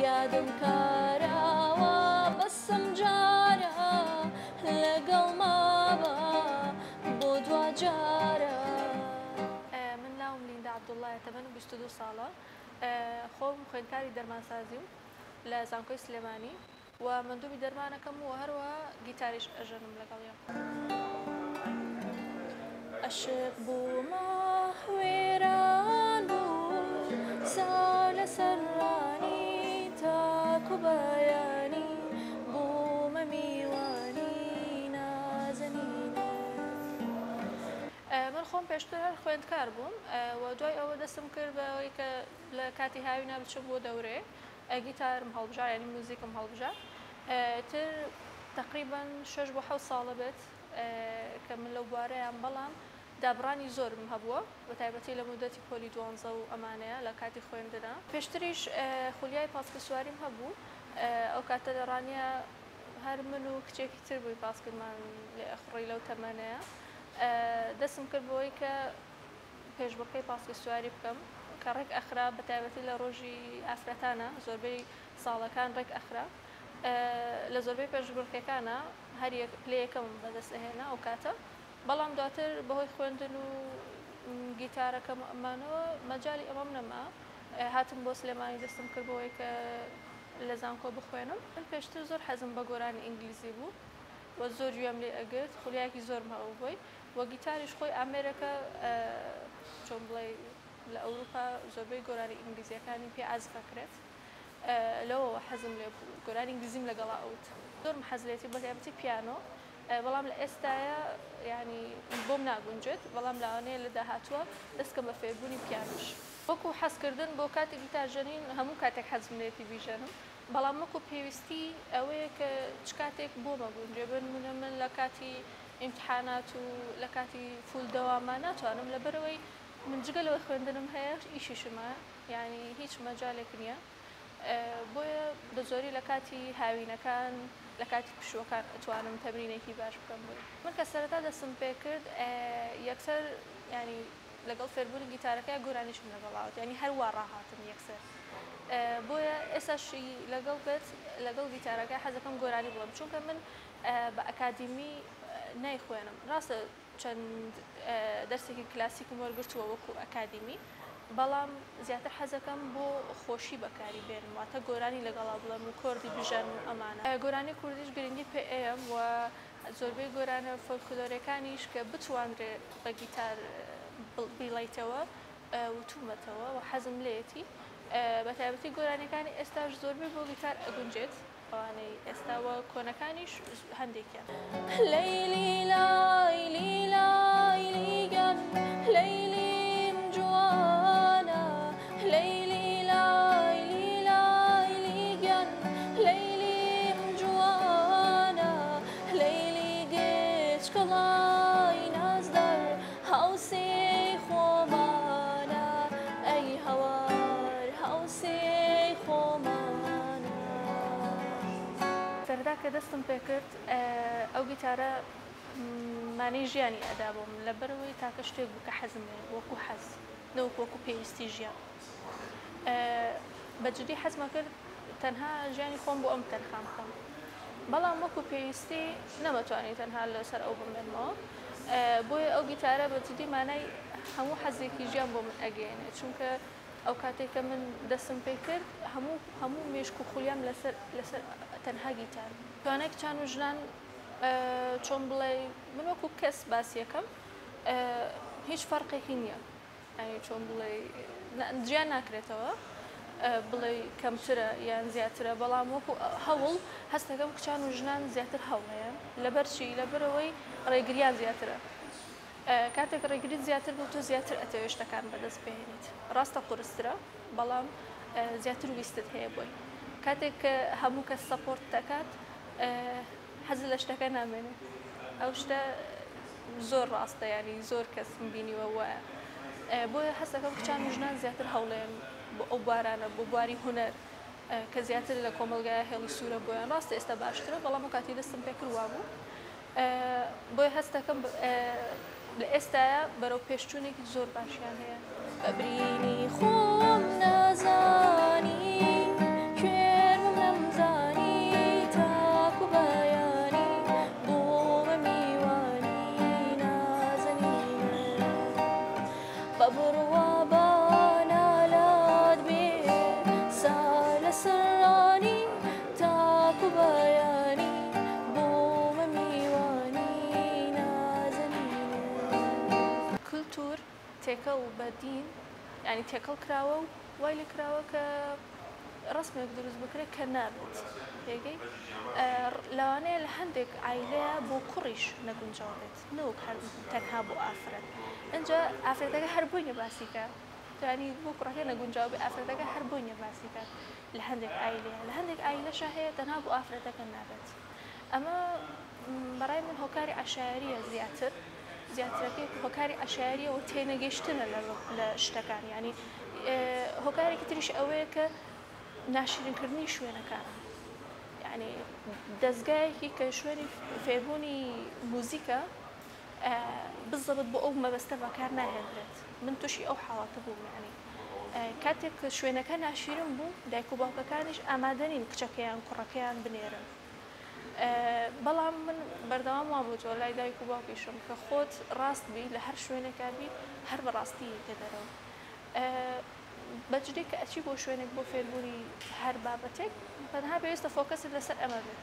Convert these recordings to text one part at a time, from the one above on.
یادم کاراوە بەسم جارە لەگەڵ مابە بۆ دواجارە. من ناوم لیندا عەبدوڵڵایە تەمەنم 22 ساڵە خۆم خوێندکاری دەرمانسازیم لە زانکۆی سلێمانی و مەندوبی دەرمانەکەم و هەروەها گیتاریش ئەژەنم لەگەڵیا. ئەشق بوومە وێران بووم سا لەسەر ڕانی تاکو بەیانی بوومە میوانی نازەنینت. من خۆم پێشتر هەر خوێندکار بووم و دوای ئەوە دەستم کرد بەوەی کە لە کاتی هاوینا بچم بۆ دەورێ گیتارم هەڵبژارد یانی موزیکم هەڵبژارد تر تەقریبەن شەش بۆ حەوت ساڵە بێت کە من لەو بوارەیام بەڵام دابڕانی زۆرم هەبووە بە تایبەتی لە مودەتی پۆلی دوانزە و ئەمانەیە لە کاتی خوێندنا. پێشتریش خولیای پاسکیل سواریم هەبوو ئەو کاتە لە ڕانیە هەر من و کچێکی تر بووین پاسکیلمان لێ ئەخوڕی لەو تەمەنەیە دەستم کرد بەوەی کە پێشبڕکێی پاسکیل سواری بکەم کە ڕێک ئەخرا بە تایبەتی لە ڕۆژی ئافرەتانە زۆربەی ساڵەکان ڕێک ئەخرا لە زۆربەی پێشبڕکێکانە هەر یەک پلەی یەکەمم بەدەست ئەهێنا ئەو کاتە بەڵام دواتر بەهۆی خوێندن و گیتارەکەم و ئەمانەوە مەجالی ئەوەم نەما هاتم بۆ سلێمانی دەستم کرد بەوەی کە لە زانکۆ بخوێنم. من پێشتر زۆر حەزم بە گۆرانی ئینگلیزی بوو و زۆر گوێم لێ ئەگرت خولیایەکی زۆرم هەبوو بۆی و گیتاریش خۆی ئامێرێکە چۆن بڵێی لە ئەوروپا زۆربەی گۆرانی ئینگلیزیەکانی پێ عەزف ئەکرێت لەوەوە حەزم لێ بوو گۆرانی ئینگلیزیم لەگەڵا ئەوت. زۆرم حەز لێتی بەتایبەتی پیانۆ بەڵام لە ئێستایا یانی بۆم ناگونجێت بەڵام لاوانەیە لە داهاتووە دەست کەم بە فێربوونی پیانۆش. وەکو حەزکردن بۆ کاتی گیتار ژەنین هەموو کاتێک حەزم لێتی بیژەنم بەڵام وەکو پێویستی ئەوەیە کە چ کاتێک بۆم ئەگونجێ بۆ نموونە من لە کاتی ئیمتحانات و لە کاتی فول دەواما ناتوانم لەبەرئەوەی من جگە لەوەی خوێندنم هەیە ئیشیشم هەیە یانی هیچ مەجالێک نییە بۆیە بە زۆری لە کاتی هاوینەکان لە کاتی پشووەکان ئەتوانم تەمرینێکی باش بکەم بۆی. من کە سەرەتا دەستم پێکرد یەکسەر یانی لەگەڵ فێربوونی گیتارەکە گۆرانیشم لەگەڵ ئاوت یانی هەر وا ڕاهاتم یەکسەر بۆیە ئێستاشی لەگەڵ بێت لەگەڵ گیتارەکە حەزەکەم گۆرانی بڵێم چونکە من بە ئەکادیمی نایخوێنم ڕاستە چەند دەرسێکی کلاسیکم وەرگرتووە وەکو ئەکادیمی بەڵام زیاتر حەزەکەم بۆ خۆشی بەکاری بێنم واتە گۆرانی لەگەڵا بڵێم و کۆردی بژەنم و ئەمانە. گۆرانی کوردیش گرنگی پێ ئەیەم و زۆربەی گۆرانە فۆلکلۆرەکانیش کە بتوانرێ بە گیتار بیڵێیتەوە وتومەتەوە و حەزم لێیەتی بەتایبەتی گۆرانیەکانی ئێستاش زۆربەی بۆ گیتار ئەگونجێت. ئەوانەی ئێستا و کۆنەکانیش هەندێکیان. لەیلی لایلی لایلی گەن لەیلیم جوانە لەیلی لایلی لایلی گەن لەیلیم جوانە لەیلی گچکەڵای نازدار هاوسێی خۆمانە ئەی هەوار هاوسێی خۆمانە. سەرەتا کە دەستم پێکرد ئەو گیتارە مانەی ژیانی ئەدا بۆم لەبەرئەوەی تاکە شتێک بوو کە حەزم لێ بوو وەکو حەز نەوەک وەکو پێویستی ژیان بە جدی حەزمە کرد تەنها ژیانی خۆم بۆ ئەم تەرخان بکەم بەڵام وەکو پێویستی نەمەتوانی تەنها لەسەر ئەو بمێنمەوە بۆیە ئەو گیتارە بە جدی مانای هەموو حەزێکی ژیان بۆ من ئەگەیەنێ چونکە ئەو کاتەی کە من دەستم پێ کرد هەموو هەموو مێشک و خولیام لەسەر لەسەر تەنها گیتار بوو. توانای کچان و ژنان چۆن بڵێی من وەکو کەس باسیەکەم هیچ فەرقێکی نییە یانی چۆن بڵێی جیا ناکرێتەوە بڵێی کەمترە یان زیاترە بەڵام وەکو هەوڵ هەستەکەم کچان و ژنان زیاتر هەوڵەیەن لەبەر چی لەبەرئەوەی ڕێگریان زیاترە کاتێک ڕێگریت زیاتر بوو تۆ زیاتر ئەتەوێت شتەکان بەدەست بهێنیت ڕاستە قورسترە بەڵام زیاتر ویستت هەیە بۆی کاتێک کە هەموو کەس سەپۆرت دەکات حەزت لە شتەکە نامێنێت ئەو شتە زۆر ڕاستە ینی زۆر کەسم بینیوە وایە بۆیە هەستەکەم کچان و ژنان زیاتر هەوڵێن بۆ ئەو بوارانە بۆ بواری هونەر کە زیاتر لە کۆمەڵگای هێڵی سوورە بۆیان ڕاستە ئێستا باشترە بەڵام ئەو کاتی دەستم پێکرد وابوو بۆیە هەست دەکەم لە ئێستایا بەرەو پێشچوونێکی زۆر باشیان هەیە. بە برینی خۆم نازانی کوێ. یانی تێکەڵ کراوە و وای لێ کراوە کە ڕەسمێک دروست بکرێت کە نابێت تێگەی لەوانەیە لە هەندێک عایلەیە بۆ کوڕیش نەگونجاو بێت نەوەک هەر تەنها بۆ ئافرەت ئینجا ئافرەتەکە هەر بۆی نیە باسی کە یانی بۆ کوڕەکە نەگونجاو بێ ئافرەتەکە هەر بۆی نیە باسی کات لە هەندێک عایلەیە لە هەندێک عایلەشا هەیە تەنها بۆ ئافرەتەکە نابێت ئەمە بەڕای من هۆکاری عەشایەریە زیاتر زیاترەکەی هۆکاری عەشایەریە و تێنەگەیشتنە لە شتەکان یانی هۆکارێکی تریش ئەوەیە کە ناشرینکردنی شوێنەکانە یعنی دەستگایەکی کە شوێنی فێربوونی موزیکە بزەبت بۆ ئەو مەبەستە بەکار ناهێنرێت من تووشی ئەو حاڵەتە بووم یعنی کاتێک شوێنەکە ناشیرن بوو دایک و باوکەکانیش ئامادەنین کچەکەیان کوڕەکەیان بنێرن بەڵام من بەردەوام وام وتوە لای دایک و باوکیشم کە خۆت ڕاست بی لە هەر شوێنێکا بی هەر بە ڕاستی یەیتە دەرەوە بە جدی کە ئەچی بۆ شوێنێک بۆ فێربوونی هەر بابەتێک تەنها پێویستە فۆکەست لەسەر ئەمە بێت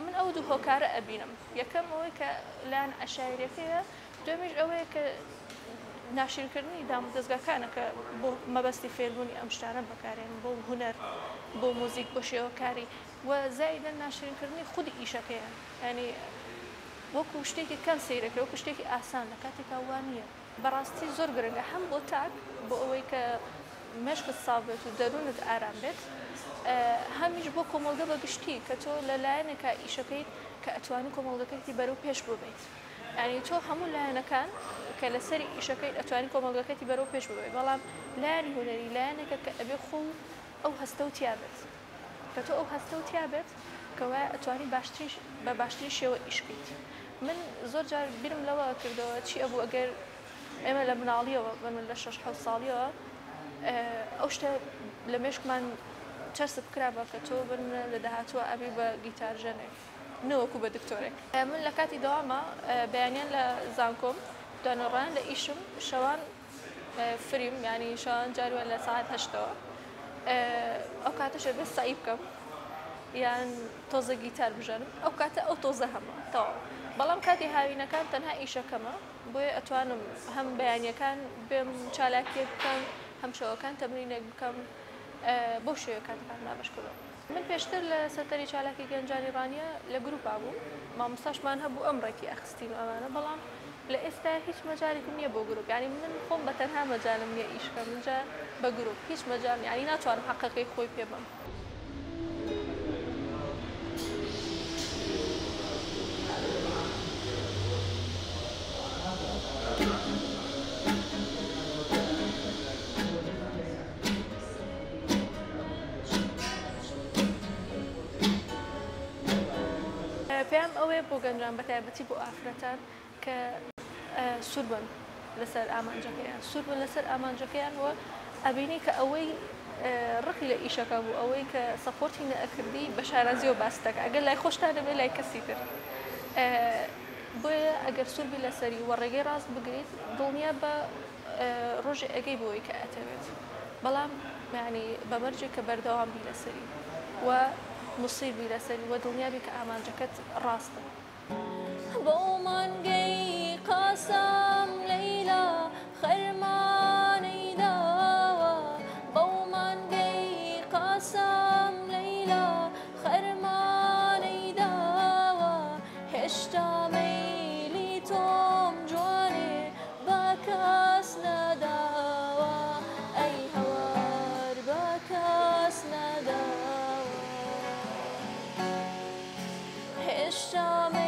من ئەو دوو هۆکارە ئەبینم یەکەم ئەوەی کە لایەن عەشایریەکەیە دوێمیش ئەوەیە کە ناشرینکردنی دامودەزگاکانە کە بۆ مەبەستی فێربوونی ئەم شتانە بەکارێن بۆ هونەر بۆ موزیک بۆ شێوەکاری و زائیدەن ناشرین کردنی خودی ئیشەکەیە یانی وەکو شتێکی کەم سەیرەکرێ وەکو شتێکی ئاسان لە کاتێکا وا نییە. بەڕاستی زۆر گرنگە هەم بۆ تاک بۆ ئەوەی کە مێشکت ساف بێت و دەروونت ئارام بێت هەمیش بۆ کۆمەڵگە بە گشتی کە تۆ لە لایەنێکا ئیشەکەیت کە ئەتوانی کۆمەڵگەکەتی بەرەو پێش ببەیت یانی تۆ هەموو لایەنەکان کە لەسەری ئیشەکەیت ئەتوانی کۆمەڵگەکەتی بەرەو پێش ببەیت بەڵام لایەنی هونەری لایەنێکە کە ئەبێ خۆ ئەو هەستەو تیا بێت. کە تۆ ئەو هەستەو تیا بێت کەوایە ئەتوانی باشترین بە باشترین شێوە ئیش بکەیت من زۆر جار بیرم لەوە کردەوە چی ئەبوو ئەگەر ئێمە لە مناڵیەوە بە من لە شەش حەوت ساڵیەوە ئەو شتە لە مێشکمان چەسپ کرابا کە تۆ بن لە داهاتووە ئەبی بە گیتارژەنێک نەوەکو بە دکتۆرێک. من لە کاتی دەوامە بەیانیان لە زانکۆم دوانەڕۆیان لە ئیشم شەوان فریم یانی شەوان جار وایە لە سەعات هەشتەوە ئەو کاتەش ئەبێ سەعی بکەم یان تۆزە گیتار بژەنم ئەو کاتە ئەو تۆزە هەمە تەواو بەڵام کاتی هاوینەکان تەنها ئیشەکەمە بۆیە ئەتوانم هەم بەیانیەکان بێم چالاکیەک بکەم هەم شەوەکان تەمرینێک بکەم بەو شێوەیە کاتەکانم دابەش کردووە. من پێشتر لە سەنتەری چالاکی گەنجانی ڕانیە لە گروپا بووم مامۆستاشمان هەبوو ئەم ڕێکی ئەخستین و ئەمانە بەڵام لە ئێستا هیچ مەجالێکم نییە بۆ گروپ یانی من خۆم بە تەنها مەجالم نییە ئیش کەم ئینجا بە گروپ هیچ مەجال یانی ناتوانم حەقەکەی خۆی پێ بەم. پەیام ئەوەیە بۆ گەنجان بەتایبەتی بۆ ئافرەتان کە سوور بن لەسەر ئامانجەکەیان سوور بن لەسەر ئامانجەکەیان و ئەبینی کە ئەوەی ڕقی لە ئیشەکە بوو ئەوەی کە سەپۆرتی نەئەکردی بە شانازیەوە باس دەکا ئەگەر لای خۆشتان نەبێ لای کەسی تر بۆیە ئەگەر سوور بی لەسەری و ڕێگەی ڕاست بگریت دڵنیا بە ڕۆژێ ئەگەی بەوەی کە ئەتەوێت بەڵام یانی بە مەرجێک کە بەردەوام بی لەسەری و موسیر بی لەسەری و دڵنیا بی کە ئامانجەکەت ڕاستە. بەو مانگەی قاسم لەیلا خەرمانەی داوە بەو مانگەی قاسم لەیلا خەرمانەی داوە هێشتا مەیلی تۆم جوانێ بە کەس نەداوە ئەی هەوار بە کەس نەداوە هێشتا.